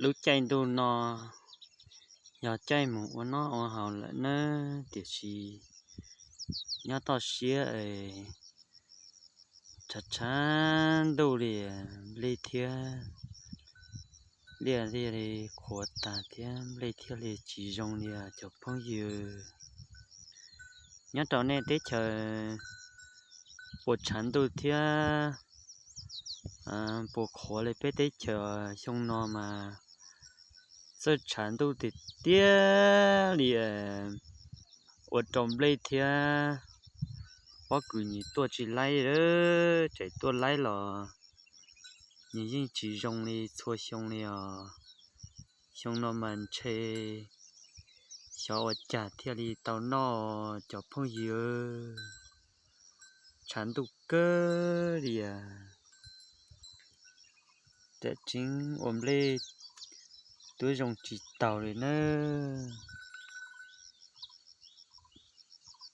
Lub caij ntuj no yog caij mus ua noj ua haus lawm nawb, tiam sis nyob toj siab es tshav tshav ntuj li, nplej thiab liaj thiaj li qhuav tag thiab nplej thiaj li tsis zoo li os cov phooj ywg. Nyob rau nej teb chaws puas tshav ntuj thiab puas qhuav li peb teb chaws? Xyoo no mas txawj tshav ntuj tiag tiag li, ua rau nplej thiab pob kws nws tuaj tsis laib, tseem tuaj laib los nws yeej tsis zoo li txhua xyoo li os. Xyoo no mas ntshe xyov ua cas thiaj li tau noj cov phooj ywg. Tshav ntuj kawg li as, tam tseeb ua nplej twb zoo tsis taus li nawb.